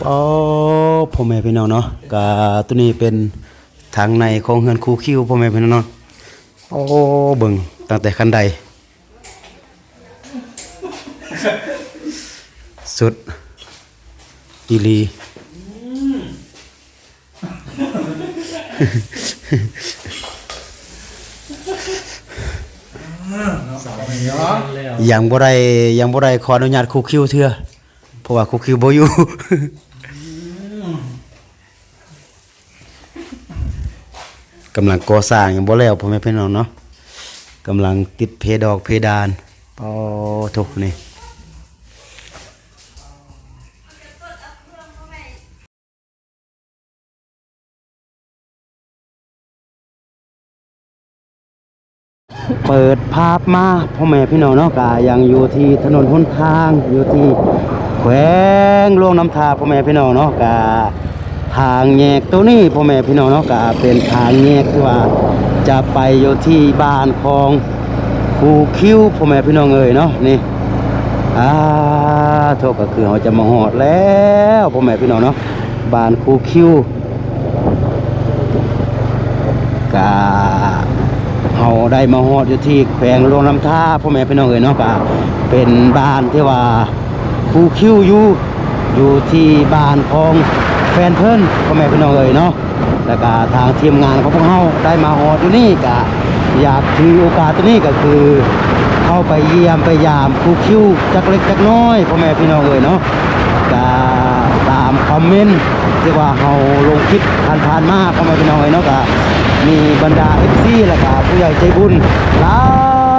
ໂອ້ ພໍ່ແມ່ພີ່ນ້ອງເນາະ ກະໂຕນີ້ເປັນທາງໃນຂອງເຮືອນຄູຄິວ ພໍ່ແມ່ພີ່ນ້ອງເນາະ. ໂອ້ ເບິ່ງຕັ້ງແຕ່ຂັ້ນໄດ ສຸດອີ່ຫຼີ. ຍັງບໍ່ໄດ້ ຍັງບໍ່ໄດ້ຂໍອະນຸຍາດຄູຄິວເທື່ອ ເພາະວ່າຄູຄິວບໍ່ຢູ່. ກຳລັງກໍ່ສ້າງ ຍັງບໍ່ແລ້ວ ພໍ່ແມ່ພີ່ນ້ອງເນາະ, ກຳລັງຕິດເພດອກເພດານ. ໂອ້ ໂທ້ ນີ້ ເປີດພາບມາ ພໍ່ແມ່ພີ່ນ້ອງເນາະ, ກະຍັງຢູ່ທີ່ຖະໜົນຫົນທາງ ຢູ່ທີ່ແຂວງຫຼວງນ້ຳທາ ພໍ່ແມ່ພີ່ນ້ອງເນາະ. ກະທາງແຍກໂຕນີ້ ພໍ່ແມ່ພີ່ນ້ອງເນາະ ກະເປັນທາງແຍກທີ່ວ່າຈະໄປຢູ່ທີ່ບ້ານຂອງຄູຄິວ ພໍ່ແມ່ພີ່ນ້ອງເອີຍເນາະ. ນີ້ ອາ ໂທ້ ກະຄືເຮົາຈະມາຮອດແລ້ວ ພໍ່ແມ່ພີ່ນ້ອງເນາະ ບ້ານຄູຄິວ. ກະເຮົາໄດ້ມາຮອດຢູ່ທີ່ແຂວງຫຼວງນ້ຳທາ ພໍ່ແມ່ພີ່ນ້ອງເອີຍເນາະ, ກະເປັນບ້ານທີ່ວ່າຄູຄິວຢູ່ ຢູ່ທີ່ບ້ານຂອງແຟນເພິ່ນ ພໍ່ແມ່ພີ່ນ້ອງເອີຍເນາະ. ແລ້ວກະທາງທີມງານຂອງພວກເຮົາໄດ້ມາຮອດຢູ່ນີ້ ກະຢາກຖືໂອກາດໂຕນີ້ ກະຄືເຂົ້າໄປຢ້ຽມໄປຢາມຄູຄິວຈັກເລັກຈັກນ້ອຍ ພໍ່ແມ່ພີ່ນ້ອງເອີຍເນາະ. ກະຕາມຄອມເມັນທີ່ວ່າເຮົາລົງຄລິບຜ່ານໆມາ ພໍ່ແມ່ພີ່ນ້ອງເອີຍເນາະ, ກະມີບັນດາເອັຟຊີ ແລ້ວກະຜູ້ໃຫຍ່ໃຈບຸນຫຼາ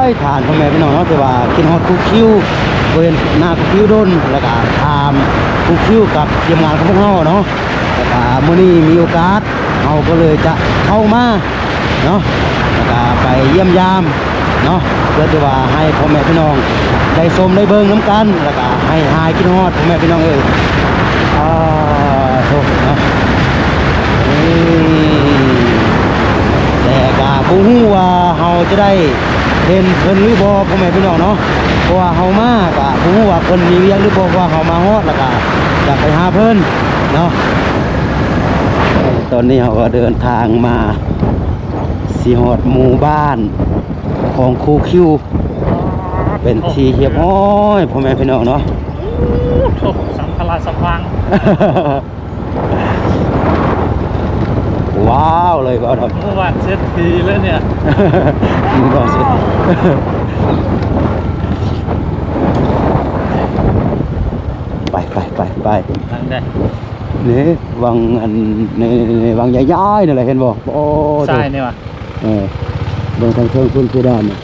ຍທ່ານ ພໍ່ແມ່ພີ່ນ້ອງເນາະ ທີ່ວ່າຄິດຮອດຄູຄິວ ບໍ່ເຫັນໜ້າຄູຄິວດົນ ແລ້ວກະຖາມຄູຄິວກັບທີມງານຂອງພວກເຮົາເນາະ. ແລ້ວກະມື້ນີ້ມີໂອກາດ ເຮົາກໍເລີຍຈະເຂົ້າມາເນາະ ແລ້ວກະໄປຢ້ຽມຢາມເນາະ ເພື່ອທີ່ວ່າໃຫ້ພໍ່ແມ່ພີ່ນ້ອງໄດ້ຊົມໄດ້ເບິ່ງນຳກັນ ແລ້ວກະໃຫ້ຫາຍຄິດຮອດ ພໍ່ແມ່ພີ່ນ້ອງເອີຍ. ອາ ໂທ້ເນາະ ນີ້ ແຕ່ກະບໍ່ຮູ້ວ່າເຮົາຈະໄດ້ເຫັນເພິ່ນຫຼືບໍ່ ພໍ່ແມ່ພີ່ນ້ອງເນາະ, ເພາະວ່າເຮົາມາກະບໍ່ຮູ້ວ່າເພິ່ນມີວຽກຫຼືບໍ່ ເພາະວ່າເຮົາມາຮອດແລ້ວກະຢາກໄປຫາເພິ່ນເນາະ. ຕອນນີ້ເຮົາກໍເດີນທາງມາຊິຮອດໝູ່ບ້ານຂອງຄູຄິວເປັນທີ່ຮຽບຮ້ອຍ ພໍ່ແມ່ພີ່ນ້ອງເນາະ. ໂອ້ໂຫ ສັງຂະລາຊະວັງ ວ້າວເລີຍ ເວົ້າເນາະ ໝູ່ບ້ານເສດຖີເລີຍເນຍ ໝູ່ບ້ານເສດ ໄປ ໄປ ໄປ ໄປ ທາງໃດ ນີ້ ວັງອັນ ນີ້ ນີ້ ວັງໃຫຍ່ໆ ນັ້ນແຫຼະ ເຫັນບໍ່? ໂອ້ ຊ້າຍນີ້ຫວາ? ເອີ ເບິ່ງທາງເທິງພຸ້ນເພດານນະ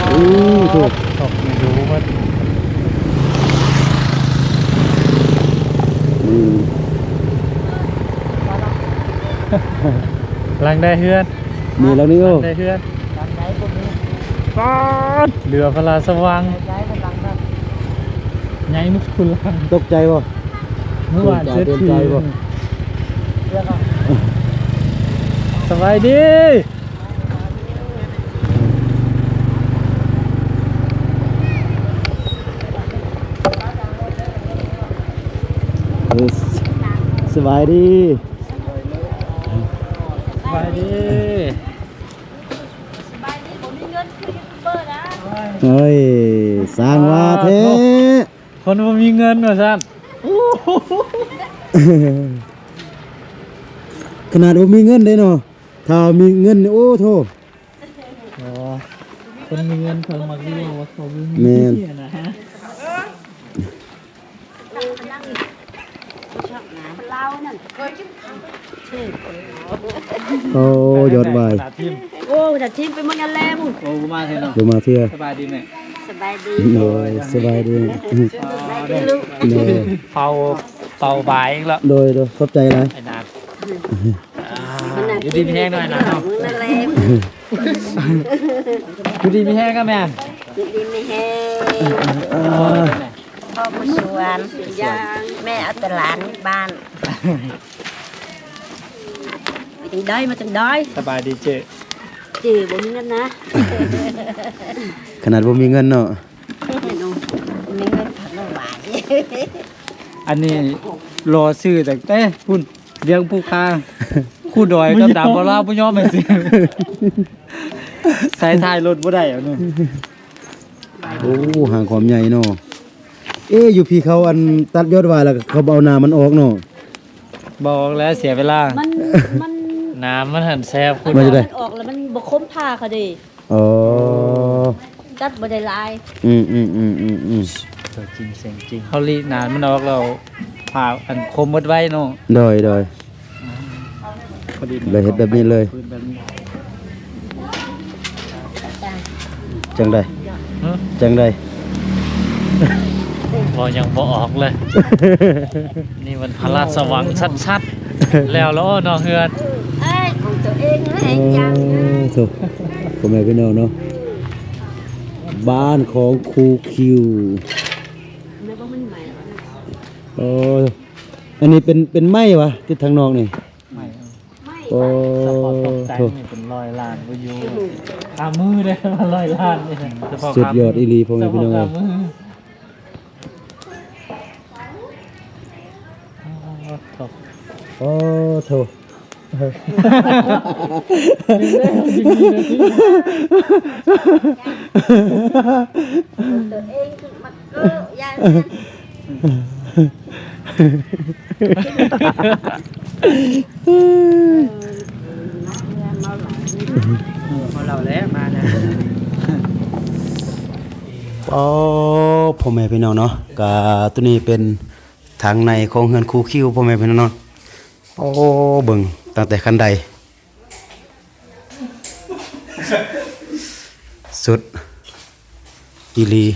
ໂອ້ ໂອ້ ຕົກນີ້ດູເບິດ ອືມ ຫຼັງໃດເຮືອນ? ນີ້ຫຼັງນີ້ ໂອ້ ຫຼັງໃດເຮືອນ? ຫຼັງໃດບໍ່ມີ ປາດ ເຫຼືອພະລາຊະວັງ ໃຫຍ່ໝົດຄຸນຫຼັງ ຕົກໃຈບໍ່? ເມື່ອວານເສດຖີ ສະບາຍດີ ເອີ ສະບາຍດີ ສະບາຍດີ ສະບາຍດີ ບໍ່ມີເງິນຄືຢູທູບເບີນະ ເອີຍ ສ້າງວ່າແທ້ ຄົນບໍ່ມີເງິນວ່າຊັ້ນ ຂະໜາດບໍ່ມີເງິນເດ້ເນາະ ຖ້າມີເງິນນີ້ ໂອ້ໂທ້ ອໍ ຄົນມີເງິນເຂົາມັກເວົ້າວ່າເຂົາບໍ່ມີ ແມ່ນ ນະ ໂອ້ ຍອດວາຍ ໂອ້ ຈະທີມໄປໝົດນັ້ນແຫຼະ ໂອ້ ບໍ່ມາເທື່ອເນາະ ບໍ່ມາເທື່ອ ສະບາຍດີແມ່ ສະບາຍດີ ໂດຍ ສະບາຍດີ ສະບາຍດີລູກ ໂດຍ ເປົ່າ ເປົ່າບາຍອີກແລ້ວ ໂດຍ ໂດຍ ຂອບໃຈຫຼາຍ ໄອ້ນານ ອ່າ ຢູ່ດີມີແຮງໜ້ອຍນະເນາະ ມື້ນັ້ນແຫຼະ ຢູ່ດີມີແຮງນະແມ່ ຢູ່ດີມີແຮງ ເອີ ພໍ່ຜູ້ສວນ ຢ່າງ ແມ່ເອົາແຕ່ຫຼານບ້ານ ມາຈັ່ງໃດ ມາຈັ່ງໃດ ສະບາຍດີເຈ້ ເຈ້ບໍ່ມີເງິນນະ ຂະໜາດບໍ່ມີເງິນເນາະ ມີເງິນພັກນ້ອງຫວາຍ. ອັນນີ້ລໍຊື້ຕັ້ງແຕ່ພຸ້ນ ວຽງພູຄາ ຄູດອຍກັບດາວບໍ່ລາວບໍ່ຍອມໃຫ້ຊື້ ໃສ່ທ້າຍລົດບໍ່ໄດ້ອັນນີ້. ໂອ້ ຫາງຄວາມໃຫຍ່ເນາະ. ເອ ຢູ່ພີ້ເຂົາອັນຕັດຍອດຫວ້າແລ້ວເຂົາບໍ່ເອົາໜາມັນອອກເນາະ? ບໍ່ອອກແລ້ວ ເສຍເວລາ. ມັນ ມັນ ໜາມັນຫັ້ນແຊບ ມັນຈະໄດ້ ມັນອອກແລ້ວມັນບໍ່ຄົມຜ່າເຂົາເດ້. ອໍ ຕັດບໍ່ໄດ້ຫຼາຍ. ອືມໆໆໆໆ ຕົວຈິງສຽງຈິງ ເຮົາລີ້ໜາມັນອອກແລ້ວ ຜ່າອັນຄົມໝົດໄວເນາະ. ໂດຍໆ ອືມ ພໍດີ ເລີຍເຮັດແບບນີ້ເລີຍ. ຈັ່ງໃດ ຫຶ ຈັ່ງໃດ ເວົ້າຫຍັງບໍ່ອອກເລີຍ. ນີ້ມັນພະລາຊະວັງຊັດໆ ແລ້ວລະເນາະເຮືອນ. ເອີຍ ຂອງຕົວເອງເລີຍ ເອີ ຈັ່ງ ໂອ້ ໂທ້ ພໍ່ແມ່ພີ່ນ້ອງເນາະ ບ້ານຂອງຄູຄິວ. ໂອ້ ອັນນີ້ເປັນ ເປັນໄມ້ຫວາ ຕິດທາງນອກນີ້? ໄມ້ ໂອ້ ສະເພາະຕົກແຕ່ງນີ້ເປັນຮ້ອຍລ້ານບໍ່ຢູ່. ອືມ ຕາມມືເດ້ ວ່າຮ້ອຍລ້ານນີ້ ສະເພາະ ສຸດຍອດອີ່ຫຼີ ພໍ່ແມ່ພີ່ນ້ອງເອີຍ. ໂອ້ໂທ້ ຕົວເອງຄືມັກເກີຍາຍແມ່ນ. ເອີ ເມົາເຫຼົ້າແລ້ວ ມາແລ້ວ. ໂອ້ ພໍ່ແມ່ພີ່ນ້ອງເນາະ ກະໂຕນີ້ເປັນທາງໃນຂອງເຮືອນຄູຄິວ ພໍ່ແມ່ພີ່ນ້ອງເນາະ. ໂອ້ ເບິ່ງຕັ້ງແຕ່ຂັ້ນໄດ ສຸດອີ່ຫຼີ.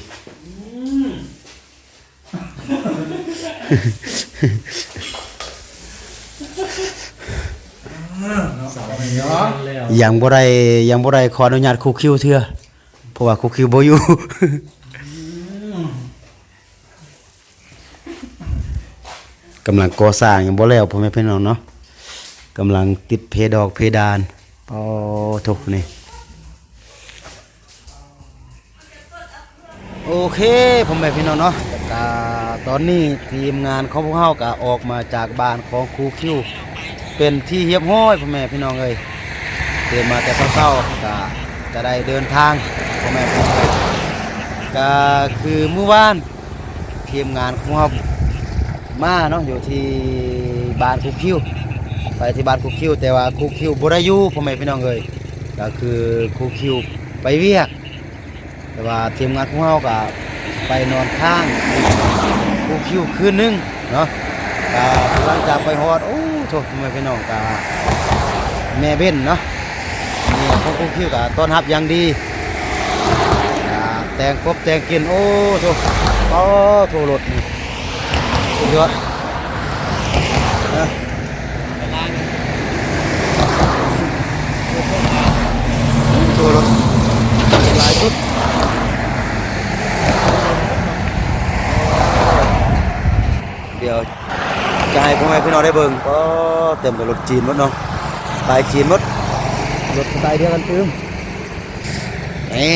ຍັງບໍ່ໄດ້ ຍັງບໍ່ໄດ້ຂໍອະນຸຍາດຄູຄິວເທື່ອ ເພາະວ່າຄູຄິວບໍ່ຢູ່. ກຳລັງກໍ່ສ້າງ ຍັງບໍ່ແລ້ວ ພໍ່ແມ່ພີ່ນ້ອງເນາະ. ກຳລັງຕິດເພດອກເພດານ. ໂອ້ ໂທ້ ນີ້ ໂອເຄ ພໍ່ແມ່ພີ່ນ້ອງເນາະ, ກະຕອນນີ້ທີມງານຂອງພວກເຮົາກະອອກມາຈາກບ້ານຂອງຄູຄິວ ເປັນທີ່ຮຽບຮ້ອຍ ພໍ່ແມ່ພີ່ນ້ອງເອີຍ. ຕື່ນມາແຕ່ເຊົ້າໆ ກະຈະໄດ້ເດີນທາງ ພໍ່ແມ່ພີ່ນ້ອງເອີຍ. ກະຄືມື້ວານ ທີມງານຂອງເຮົາມາເນາະ ຢູ່ທີ່ບ້ານຄູຄິວ ໄປທີ່ບ້ານຄູຄິວ ແຕ່ວ່າຄູຄິວບໍ່ໄດ້ຢູ່ ພໍ່ແມ່ພີ່ນ້ອງເອີຍ. ກະຄືຄູຄິວໄປວຽກ ແຕ່ວ່າທີມງານຂອງເຮົາກະໄປນອນຄ້າງຄູຄິວຄືນໜຶ່ງເນາະ. ກະຫຼັງຈາກໄປຮອດ ໂອ້ໂທ້ ພໍ່ແມ່ພີ່ນ້ອງ ກະແມ່ເບັນເນາະ ເມຍຂອງຄູຄິວກະຕ້ອນຮັບຢ່າງດີ ກະແຕ່ງກົບແຕ່ງກິນ. ໂອ້ໂທ້ ໂອ້ໂທ້ ລົດນີ້ສຸດຍອດນະ. ໂອ້ໂທ້ ລົດຫຼາຍສຸດ ດຽວ ຈະໃຫ້ພໍ່ແມ່ພີ່ນ້ອງໄດ້ເບິ່ງ. ກໍເຕັມໄປລົດຈີນໝົດເນາະ ສະໄຕລ໌ຈີນໝົດ ລົດສະໄຕລ໌ດຽວກັນຕື່ມ. ເອີ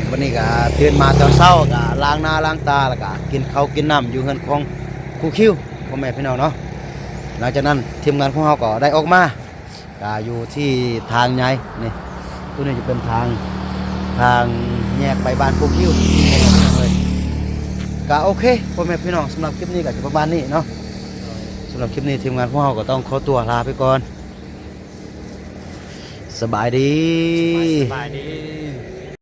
ວັນນີ້ກະຕື່ນມາຕອນເຊົ້າ ກະລ້າງໜ້າລ້າງຕາ ແລ້ວກະກິນເຂົ້າກິນນ້ຳຢູ່ເຮືອນຂອງຄູຄິວ ພໍ່ແມ່ພີ່ນ້ອງເນາະ. ຫຼັງຈາກນັ້ນທີມງານຂອງເຮົາກໍໄດ້ອອກມາ ກະຢູ່ທີ່ທາງໃຫຍ່ນີ້ ໂຕນີ້ຈະເປັນທາງ ທາງແຍກໄປບ້ານຄູຄິວ. ກະໂອເຄ ພໍ່ແມ່ພີ່ນ້ອງ ສຳລັບຄລິບນີ້ກະຈະປະມານນີ້ເນາະ. ສຳລັບຄລິບນີ້ທີມງານຂອງເຮົາກໍຕ້ອງຂໍຕົວລາໄປກ່ອນ. ສະບາຍດີ ສະບາຍດີ.